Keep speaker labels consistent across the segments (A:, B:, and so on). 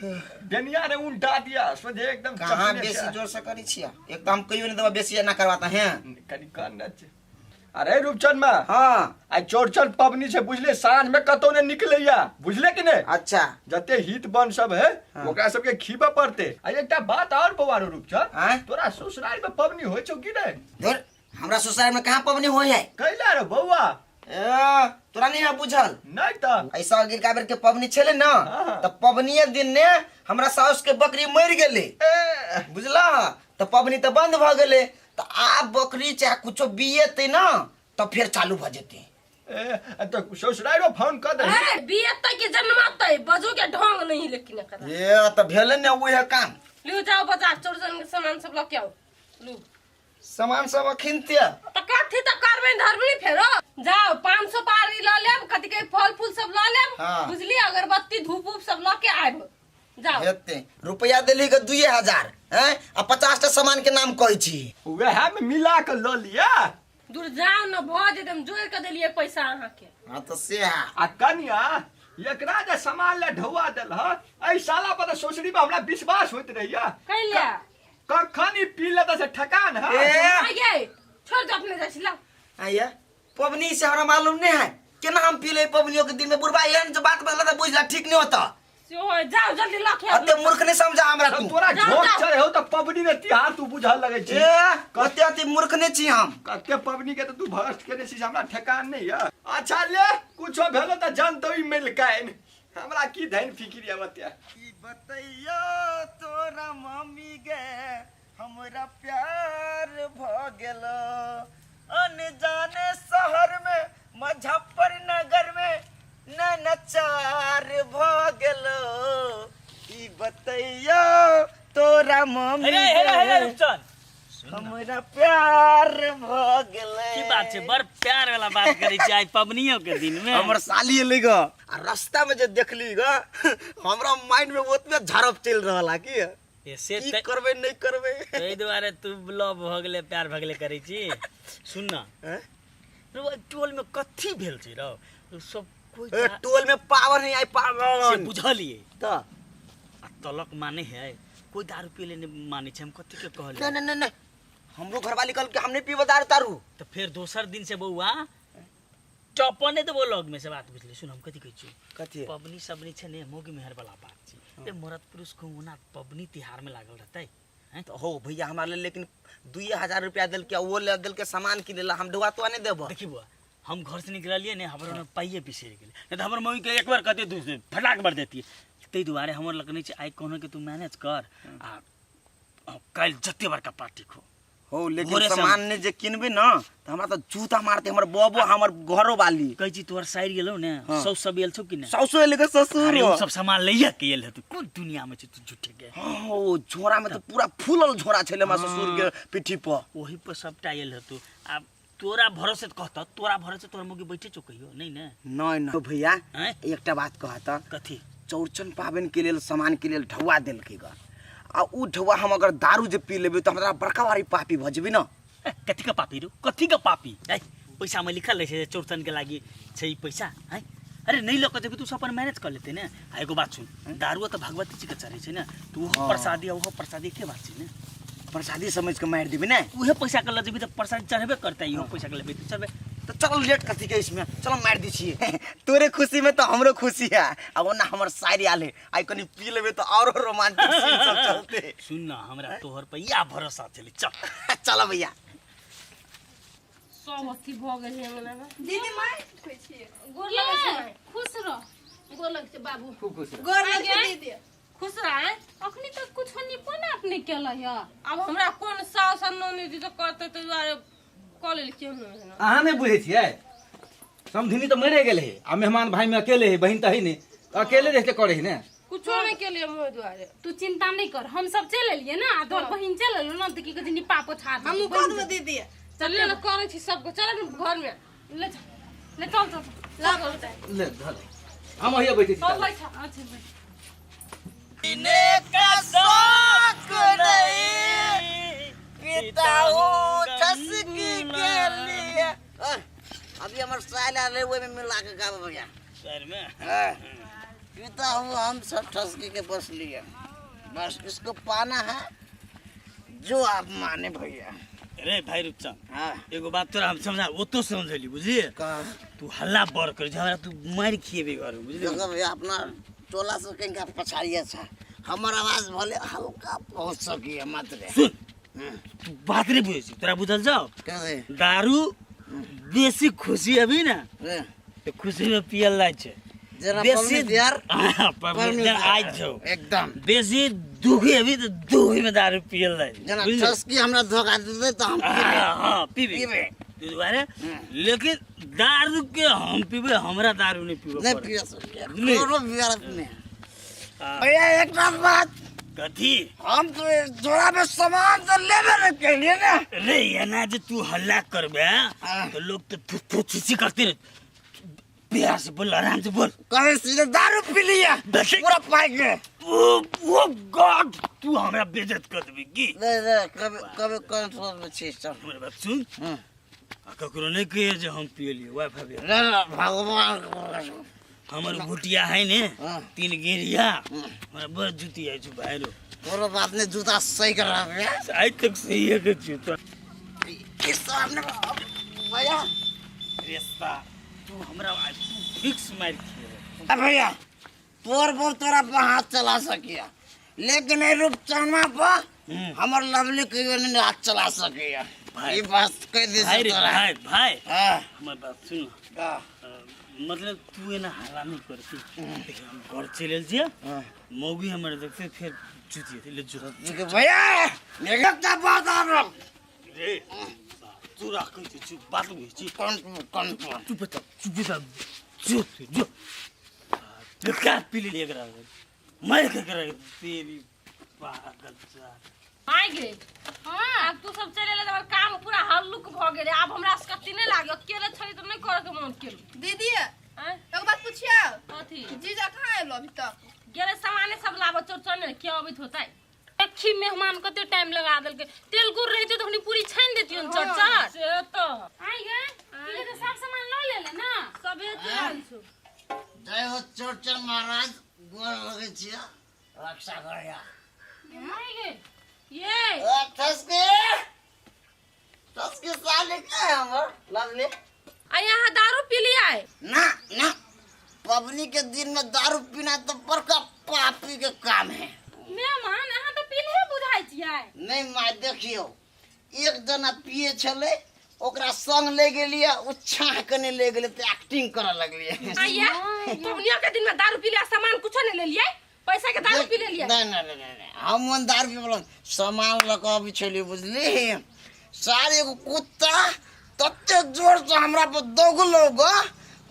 A: बेनिया रे उल्टा दिया सोझे एकदम
B: कहाँ
A: चपने
B: बेसी
A: से।
B: जोर से करै छियै एक तऽ हम कहियो नहि देबा बेसी एना करवाता हैं
A: कनि कन ने छै। अरे रूपचंद मा
B: हाँ
A: आइ चौड़चन पबनी छै बुझले साँझ में कतौ ने निकलैया बुझले कि ने
B: अच्छा
A: जते हित बन सब है
B: हाँ।
A: ओकरा सबके खीबे पड़ते आ एकटा बात और बौआ रो रूपचंद
B: आँय?
A: तोरा ससुराल में पबनी होइ छौ कि ने
B: धुर हमरा ससुराल में कहाँ पबनी होइ है
A: कैला रे बौआ
B: ए, तोरा नहीं है बुझल
A: नहीं तऽ
B: ऐसा अगिलका बेर के पबनी छले ना
A: हाँ।
B: तऽ पबनिये दिन ने हमरा साउस के बकरी मरि गेलै
A: ए,
B: बुझला तऽ पबनी तऽ बंद भऽ गेलै तऽ आब बकरी चाहे कुछो बियेतै ना तऽ फेर चालू भऽ जेतै
A: ए, तऽ ससुरालो फोन कऽ दे
C: अरे बियतै कि जन्मतै बजू के ढंग नहीं लेकिन एकरा
B: ए तऽ भेलै ने उहे काम
C: लू जाओ बाजार चौड़चन के सामान सब लऽ के आओ लू
B: सामान सब अखिन ते
C: तऽ कथी तऽ करबै धरबै फेरो जाओ 500 पारी लऽ लेब कथी के फल फूल सब लऽ लेब
B: हाँ।
C: बुझली अगरबत्ती धूप उप सब लऽ के आयब जाओ
B: हेतै रुपया देली के 2000 हैं आ 50 टा सामान के नाम कहै छी
A: वएह में मिला कऽ लऽ लिअ
C: दूर जाओ न भऽ जेतै हम जोड़ि कऽ देलियै पैसा अहाँके
B: हाँ तऽ से है
A: आ कनिया एकरा जे सामान ले ढौआ देल ह एहि साला पर तऽ ससुरी पर हमरा विश्वास होइत रहैया
C: कैले
A: कखन ई पी लेता से ठकान है
B: ए
C: आइए छोड़ दो अपने जाइ छी लाओ
B: आइया पबनी से हमरा मालूम नहीं है केना हम पी ले पबनियों के दिन में बुढ़बा एहन जो बात बदला तो बुझला ठीक नहीं होता
C: से हो जाओ जल्दी लऽ के आउ।
B: अते मूर्ख नहीं समझा हमरा
A: तब
B: तू
A: तोरा
C: जाओ,
A: झोंक
C: जाओ।
A: चढ़े हो तऽ पबनी ने तिहार तू बुझल लगै छी
B: ए कते अति मूर्ख नहीं छी हम
A: कते पबनी के तऽ तू भ्रष्ट केने छी से हमरा ठेकान नहीं है अच्छा ले कुछो भेलो तऽ जनतो ई मिलकैन हमरा की धन फिक्र है बतिया
B: ई बतैयो तोरा मम्मी गे हमरा प्यार भ गेलो अनजाने शहर में मुजफ्फरनगर में नैनचार भ गेलो ई बतैयो तोरा मम्मी
D: हेरे हेरे हेरे
B: गे
D: रूपचंद
B: हमरा प्यार भ गेलै
D: की बात छै बड़ प्यार वाला बात करै छी आइ पबनियो के दिन में
B: हमर साली एलै ग आ रास्ता में जे देखली ग हमरा माइंड में ओतबे झड़प चलि रहल है की
D: ए, से
B: की
D: तै-
B: करबै नहीं करबै
D: ताहि दुआरे तू लव भऽ गेलै प्यार भऽ गेलै करै छी सुन न
B: हैं?
D: रौ, एहि टोल में कथी भेल छै रौ सब कोई
B: ए, टोल में पावर नहीं आई
D: से
B: पावर
D: बुझलिए
B: तऽ
D: आ तलक माने है कोई दारू पी ले नहीं माने छै हम कथी के कहलिए
B: नहीं नहीं नहीं नहीं हमरो घरवाली कहल कि हम नहीं पीबे दारू तारू
D: तो फिर दोसर दिन से बौआ टपने नहीं देबो लग में से बात बुझली सुन हम कथी कहै छी
B: कथी
D: पबनी सबनी छै ने मौगी मेहर वाला बात छै ए मरद पुरुष को ओना पबनी तिहार में लागल रहतै हैं
B: तो हो भैया हमारे लिए लेकिन 2000 रुपया दिल के वो ले दिल के सामान किने ला हम ढुआ तो नहीं देबो
D: देखी बुआ हम घर से निकलिए ने हमर ओने पाइए बिसरि गेलै नहीं तऽ हमर मम्मी के एक बार कहते दूसरे फटाक मार देती ताहि दुआरे हमर लगने छै आइ कोनो के तू मैनेज कर आ काल्हि जते बड़का पार्टी खो
B: हो लेकिन
D: भोरे से हम-
B: सामान ने जे किनबे ना तो हमरा तो जूता मारते हमर बबो हमर घरो वाली
D: कहै छी तोहर साइर गेलौ ने
B: हाँ।
D: सौ सब एल छौ कि ने
B: सासु एले के ससुर
D: अरे उ सब सामान लैया के एल हेतु कोन दुनिया में छै तू झूठे के
B: हो झोरा में तो पूरा फूलल झोरा छले हमरा ससुर के पीठी पर
D: ओही पर सबटा एल हेतु आब तोरा भरोसे कहत तोरा भरोसे तोहर मुगी बैठे छौ कहियो नहीं ने
B: नहीं नहीं भैया
D: आँय?
B: एकटा बात कहत
D: कथी
B: चौरचन पाबनि के लेल सामान के लेल ढौआ देलकै ग आ उ ढौआ हम अगर दारू जे पी लेबै तऽ हमरा बड़का भारी पापी भऽ जेबै ने
D: ए, कथी का पापी रो कथी का पापी है पैसा में लिखल रहै छै जे चौरचन के लागी छै ई पैसा है अरे नहीं लऽ कऽ जेबी तू सब अपन मैनेज कर लेते ने आ एगो बात सुन दारुआ तऽ भगवती जी के चढ़ै छै ने तऽ ओहो प्रसादी आ ओहो प्रसादी एके बात छै ने
B: प्रसादी समझ के मारि देबै ने
D: उहे पैसा के लऽ जेबी तऽ प्रसादी चढ़ेबे करतै इहो पैसा के लेबै तऽ चढ़बे
B: तऽ चल लेट कथी के इसमें चलो मारि दै छियै तोरे खुशी में तऽ हमरो खुशी है आ ओना हमर साइर आयल है आइ कनि पी लेबै तऽ औरो रोमांटिक सीन सब चलते
D: सुन न हमरा तोहर पर इएह भरोसा छलै चल
B: चलो भैया
C: सब अथी भऽ गेल है अंगना में
E: दीदी माय कहै छियै
C: गोर लगै छै माय
F: खुश रह
C: गोर लगै छै बाबू
A: खूब खुश रह
E: गोर लगै
C: आगे?
E: दीदी
C: खुश रह
F: अखनी तक कुछो निपो ना अपने केला या
C: आब हमरा कोन सास आ ननद तऽ करतै ताहि दुआरे कऽ लेलखिन हन
G: अहाँ नहि बुझै छियै समधिनी तऽ मरे गेल है आ मेहमान भाई में अकेले है बहिन तऽ है नहि तऽ अकेले रहिते करे है ने
C: कुछो नहि केलियै मोह दुआरे
F: तू चिंता नहीं कर हम सब चल एलिए ना आ तोहर बहिन चल एलो ना तऽ की कहै छै निपा पोछा दे
E: हमहूँ कऽ देबै दीदी
C: चलिए ने करै छी सबके चल ने घरमे
F: ले चल ले चल चल
C: चल
G: ले धर हम अहिया बैठे छी
C: चल
G: ताले।
C: बैठ
F: अच्छा बैठ
B: पिता हूँ चस्की के लिए अभी हमर साइल आयल रहे ओहिमे मिला के गाबै भैया
D: सर में
B: हाँ। पीता हूँ हम सब ठसकी के बस लिए, बस इसको पाना है जो आप माने भैया।
D: अरे भाई रूपचंद,
B: हाँ
D: एगो बात तोरा हम समझा, वो तो समझली बुझलिए।
B: का
D: तू हल्ला बड़ कर हमरा, तू मार खिएबे घर में, बुझलिए।
B: देखो भैया अपना टोला से कहीं का पछाड़िया था, हमार आवाज भले हल्का पहुंच सकी है मात्र।
D: सुन तू बात नहीं बुझे छी, तोरा बुझल जाओ।
B: कैसे?
D: दारू बेसी खुशी अभी ना
B: रे,
D: तो खुशी में पियल जाइ छै।
B: जेना
D: बेसी
B: पबनी तिहार,
D: हाँ, पबनी
B: पबनी
D: तिहार
B: तिहार,
D: आज छौ।
B: एकदम।
D: बेसी दुखी अभी तो दुखी में दारू पियल जाइ छै,
B: जेना
D: बुझलिए?
B: ठसकी हमरा धोखा देते तो हम पीबे।
D: हाँ, हाँ, पीबे।
B: पीबे।
D: ताहि दुआरे लेकिन दारू के हम पीबे, हमरा दारू नहीं पीबे
B: नहीं
D: पड़े।
B: पिए सकिए।
D: बुझलिए?
B: कोनो बियारत नहीं।
D: हाँ।
B: भैया एक बात।
D: कथी?
B: हम तो जोड़ा में सामान तो लेबे न कलिए ना।
D: रे एना जे तू हल्ला करबे
B: हाँ।
D: तो लोग तो थू थू छी छी करते रहे। प्यार से बोल, आराम से बोल।
B: कहे सीधे दारू पी लिया
D: बस।
B: पूरा पाई के।
D: ओ, ओ गॉड, तू हमरा बेइज्जत कर देबी की?
B: नहीं नहीं, कभी कभी कंट्रोल में छी चल।
D: हमर बात सुन।
B: हाँ।
D: आ ककरो नहीं कहिए जे हम पियलिए वाह भाभी।
B: नहीं नहीं, भगवान को
D: हमर भुटिया है ने
B: हाँ।
D: तीन गेरिया, हमरा बड़ जुती आई छु भाई रो।
B: कोनो बात नहीं, जूता सही कर रहा है।
D: आइ तक सही है के जूता।
B: किस सामने भैया?
D: रेस्ता तू हमरा आज तू फिक्स मार खिए।
B: अरे भैया तोर बोल तोरा पर हाथ चला सकिया, लेकिन ए रूपचनमा पर हमर लवली कहियो नहीं हाथ चला सकिया।
D: भाई।
B: ये बात कह दे
D: भाई रे
B: तोरा।
D: भाई भाई।
B: हाँ।
D: हमर बात सुन।
B: हाँ।
D: मतलब तू एना हल्ला नहीं करती। देखिए हम घर चलि आयल छियै, मौगी हमर देखते फेर जुती हेतै, ले जो।
B: देखिए भैया, एकटा बात आरो।
D: रे, तू राखै छी, चुप, बात बुझै छी।
B: Control, control.
D: चुप त, चुप त, जो, जो। बेकार पी लेली एकरा। मारि के एकरा तेरी पागल सा।
C: आइ गे। हाँ, आब तू सब चलि एलै तऽ हमर काम पूरा हल्लुक भऽ गेलै। आब हमरा सकती नहि लागै, अकेले छली तऽ नहि करऽ के मन केलक।
E: दीदी,
C: आँय?
E: एगो बात पुछियौ?
C: कथी?
E: जीजा कहाँ एलो अभी तक?
C: गेलै सामाने सब लाबऽ चौरचन, के अबैत होतै?
F: देखी मेहमान कते टाइम लगा देलकै। तेल गुड़ रहितै तऽ ओखनी पूरी छानि देतियौ चट चट।
C: से तऽ।
F: आइ गे, की कहै छै, सब सामान लऽ लेले ना?
C: सबे चलि छौ।
B: जय हो चौरचन महाराज, गोर लगै छियै, रक्षा करिया।
F: आइ गे, ये।
B: ओ, ठसके, ठसके साले के है हमर लवली?
C: आ यहाँ दारू पी लियै?
B: ना ना, पबनी के दिन में दारू पीना तो बड़का पापी के काम है।
F: मेहमान अहाँ तऽ पीलहे बुझाइ छियै।
B: नहीं माय देखियो, एक जना पिए छले, ओकरा संग ले गेलियै, ओ छाह कने ले गेलै तऽ एक्टिंग करऽ लगलियै।
C: आइया पबनिया के दिन में दारू पी लिया, सामान कुछो नहीं ले लियै, पैसा के दारू पी लेलियै।
B: नहीं नहीं नहीं नहीं, हम मन दारू पी बोलन, सामान लऽ कऽ अबै छलियै बुझली, सारे एगो कुत्ता तते जोर से हमरा पर दौगलो ग,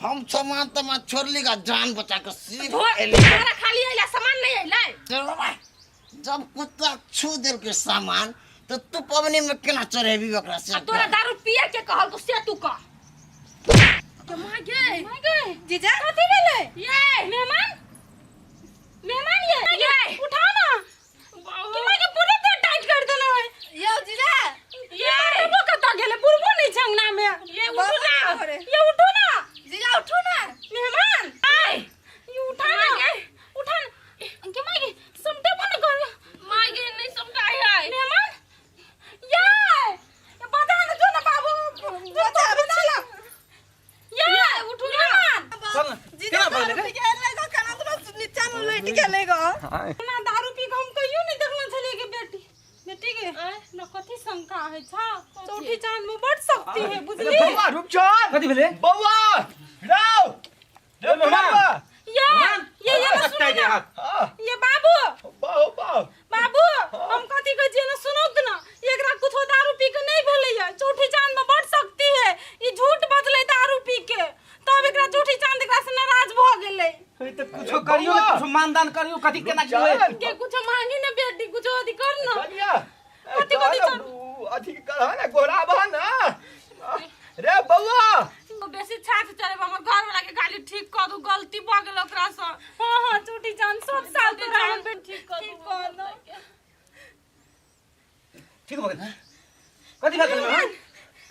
B: हम सामान तमान छोड़ली गा, जान बचा के सिर्फ एली।
C: तोरा खाली अइला, सामान नहीं अइलै।
B: चलो भाई, जब कुत्ता छू देलकै सामान तो तू पबनी में केना चढ़ेबी ओकरा से?
C: आ तोरा दारू पिए के कहल को से तू कह। के मां गे,
F: माय गे,
E: जीजा
F: कथी भेलै?
C: ये
F: मेहमान, मेहमान ये,
C: ये।
F: उठाओ ना। कि माय के पूरे देह टाइट कर देने है।
E: यौ जीजा।
F: ये बुढ़बो कतऽ गेलै? बुढ़बो नहि छै अंगना में।
C: ये उठू ना।
E: घरे।
F: ये उठू ना।
E: जीजा उठू ना।
F: मेहमान आय, ये उठा ना, उठा ना। के माय गे, समटेबो नहि कर।
C: माय गे, नहीं समटाइ है।
F: मेहमान ये, ये बता ना जो ना बाबू।
E: बचा, बचा।
F: ये
C: उठू ना।
G: चल ना,
E: जीजा
G: केना भऽ
E: दारू
G: गेलै रे?
E: पी के एलै ग, केना तोरा नीचा में लटि गेलै ग?
F: ना दारू पी के हम कहियो नहीं देखने छलियै के बेटी, बेटी के ना कथी शंका है छा, चौठी चांद में बड़ शक्ति है बुझली।
A: बौआ रूपचंद।
G: कथी भेलै?
A: बौआ राव रे
G: मेहमान।
A: बौआ।
F: ये ये ये ना सुनो ना।
A: हाँ,
F: ये बाबू।
A: बाबू, बाबू।
F: बाबू, हम कथी कहै छियै ना सुनौ त ना, एकरा कुछो दारू पी के नहीं भेलै है, चौठी चांद में बड़ शक्ति है, ई झूठ बजलै दारू पी के, तब एकरा चौठी चांद एकरा से नाराज भऽ गेलै।
G: हे तऽ कुछो करियो, कुछो मानदान करियो, कथी केना की होय?
F: के कुछो मांगी ना बेटी, कुछो अथी कर ना।
A: कनिया,
F: कथी कथी चल?
A: अथी करह ना, गोहराबह ना। रे बौआ।
C: बेसी छाछ चढ़ेब, हमर घर वाला के गाली ठीक कऽ दू, गलती भऽ गेल ओकरा सँ।
F: हाँ हाँ, चौठी चांद सब साल तोरा हम
C: ठीक कऽ दू।
F: ठीक कऽ दू।
G: ठीक भऽ गेल। कथी भऽ गेल मेहमान?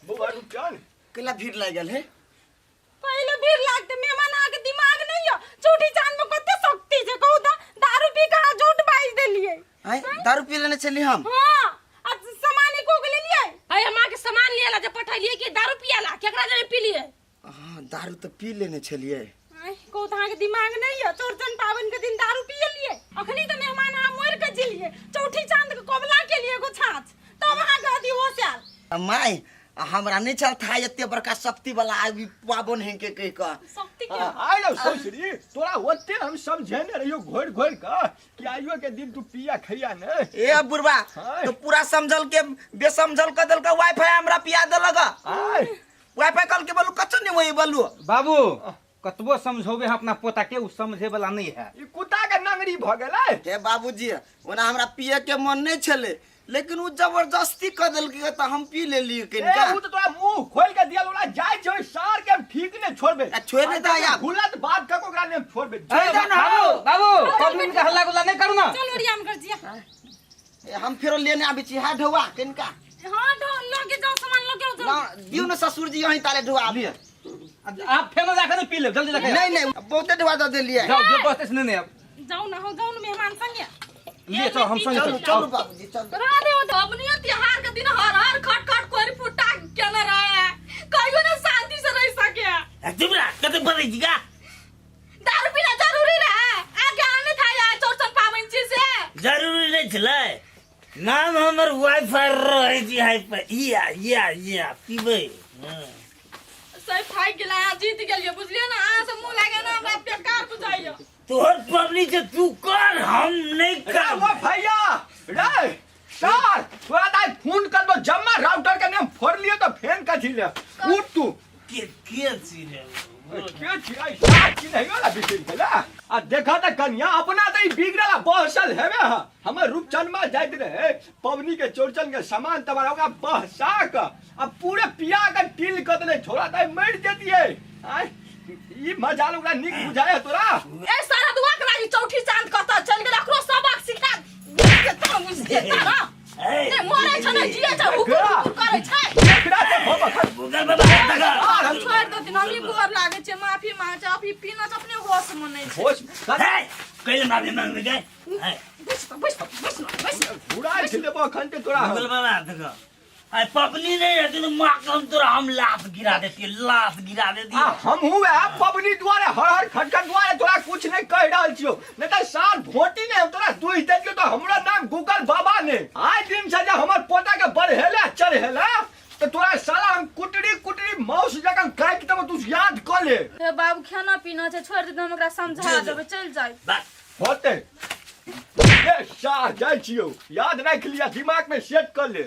A: बौआ रूपचंद।
B: केला भीड़ लागि गेल है?
F: पहिले भीड़ लागते मेहमान, अहाँ के दिमाग नहीं है, चौठी चांद में कते शक्ति
B: दारू पी लेने छली हम।
F: हां, आ सामान एको गो लेलियै?
C: अरे हम के सामान लिया ला जे पठैलिए कि दारू पियाला केकरा जरे पी लिए?
B: हाँ, दारू तऽ पी लेने छलियै।
F: आँय, कहू तऽ अहाँके दिमाग नहि यऽ? चौड़चन पाबनि के दिन दारू पियलियै? अखनी तऽ मेहमान अहाँ मरि के जिलियै, चौठी चाँद के कबला केलियै एगो छाँछ, तब अहाँके अथी होश आयल।
B: माय, हमरा नहि छल था एते बड़का शक्ति वाला आबि पाबनि है के कहि कऽ।
F: शक्ति के
A: आइ रौ ससुरी, तोरा ओते हम समझेने रहियो घोरि घोरि कऽ कि आइयो के दिन तू पिया खैया ने।
B: ए बुढ़वा,
A: हाँ।
B: तो पूरा समझल के बेसमझल कर देलक, वाईफाई हमरा पिया देलक।
A: आय
B: वाईफाई कल के बोलू कच्चो नहीं वही बोलू।
G: बाबू, कतबो समझौबे हम अपना पोता के, उ समझे वाला नहीं है।
A: ई कुत्ता के नंगरी भ गेलै।
B: हे बाबूजी, ओना हमरा पिए के मन नहीं छले, लेकिन उ जबरदस्ती कर देलकै तऽ हम पी लेलियै
A: ए
B: कनिका।
A: उ त तोरा मुंह खोल के दियल ओला जाय छै सार के हम ठीक ने छोड़बे।
B: आ छोड़ि नहि दे आब।
A: गलत बात कऽ के ओकरा ने हम छोड़बे।
G: ए, बाबू बाबू, पबनी के हल्ला गुल्ला नहीं करू ना।
F: चल ओरियान कर जिया।
B: ए, हम फेरो लेने आबै छी। हा ढौआ कनिका।
F: हाँ, ढो लगे जाओ, सामान लगे जाओ।
B: ना दियौ ने ससुर जी, यहीं ताले ढौआ आब।
G: लिए आप फेनो जाके नहीं पी ले, जल्दी जाके।
B: नहीं नहीं, बहुते ढौआ दऽ देलियै।
G: जाओ, जो बसते से नहीं नहीं अब।
F: जाओ ना, हो जाओ ना मेहमान संगे।
G: लिए चलो, हम संगे
B: चलू
G: चलो।
B: चलू बाबूजी चलू।
C: राधे वो तो अपनियो त्योहार के दिन हर हर खट खट कोरी फुटा केने रहे, कहियो ना शांति से रह सके।
D: चुप रह, कते बजै छी गा?
C: दारू पीना जरूरी रहे, आगे आने था यार चौरचन पाबनि छी से।
D: जरूरी नहीं छलै। नाम हमर वाईफाई रहै छी हाई पर या या या पीबै। हाँ।
C: सही थाकि गेला, अहाँ जीत गेलियै बुझलियै ना, अहाँ से मुंह लागे ना हमरा बेकार बुझाइया।
D: तोहर पबनी से तू कर, हम नहीं
A: रे
D: कर।
A: वो भैया रे सर, तोरा दाइ फोन कर दो जम्मा राउटर के नाम फोड़ लियो तो फैन कथी ले उठ तू।
D: के छी रे?
A: के छी आई सार की नहीं होला बिसरि गेला। आ देखा त कनिया अपना त ई बिगड़ल बहसल हेवे ह। हमर रूपचनमा जाइत रहे पबनी के चौरचन के सामान तबार ओकरा बहसा क आ पूरे पिया के टिल क देले, छोड़ा त मरि जेतियै। आय ई मजाल ओकरा नीक बुझाय तोरा?
C: ए सारा दुआ के लागी चौठी चांद कत चल गेल, अकरो सबक सिखा के तो बुझते ना। ने मरै छ ने जिए छ, हुकुर हुकुर करै छै।
A: एकरा ते भबक
D: गूगल बाबा हाथ लगा।
E: छोड़ि देथिन, हम ई गोर लागै छै, माफी मांगै छै, अभी पीना छै, अपने होश मे नहि छै।
A: होश
D: हे, कैले माफी मांगबे गए? हे,
C: बैस त, बैस त, बैस न, बैस न।
A: घुरा छै देबो अखन ते तोरा।
D: गूगल बाबा हाथ लगा। आय पबनी नहीं रहती तो माँ के हम तोरा हम लात गिरा देती, लात गिरा देती।
A: आ हमहू वएह पबनी दुआरे हर हर खटखट दुआरे तोरा कुछ नहीं कह रहल छियो, नहीं त साल भोटी ने हम तोरा दुहि देतियो तो हमरा नाम गूगल बाबा ने। आइ दिन से जे हमर पोता के बढ़ेले चढ़ेले तो तोरा साला हम कुटरी कुटरी माउस जकाँ काटि देबो, तू याद क ले।
E: हे बाबू, खाना पीना छै, छोड़ि देथिन, हम ओकरा समझा देबै, चलि जाय।
D: बस
A: होते ए सार जाइ छियो, याद राखि लिया, दिमाग में सेट कर ले।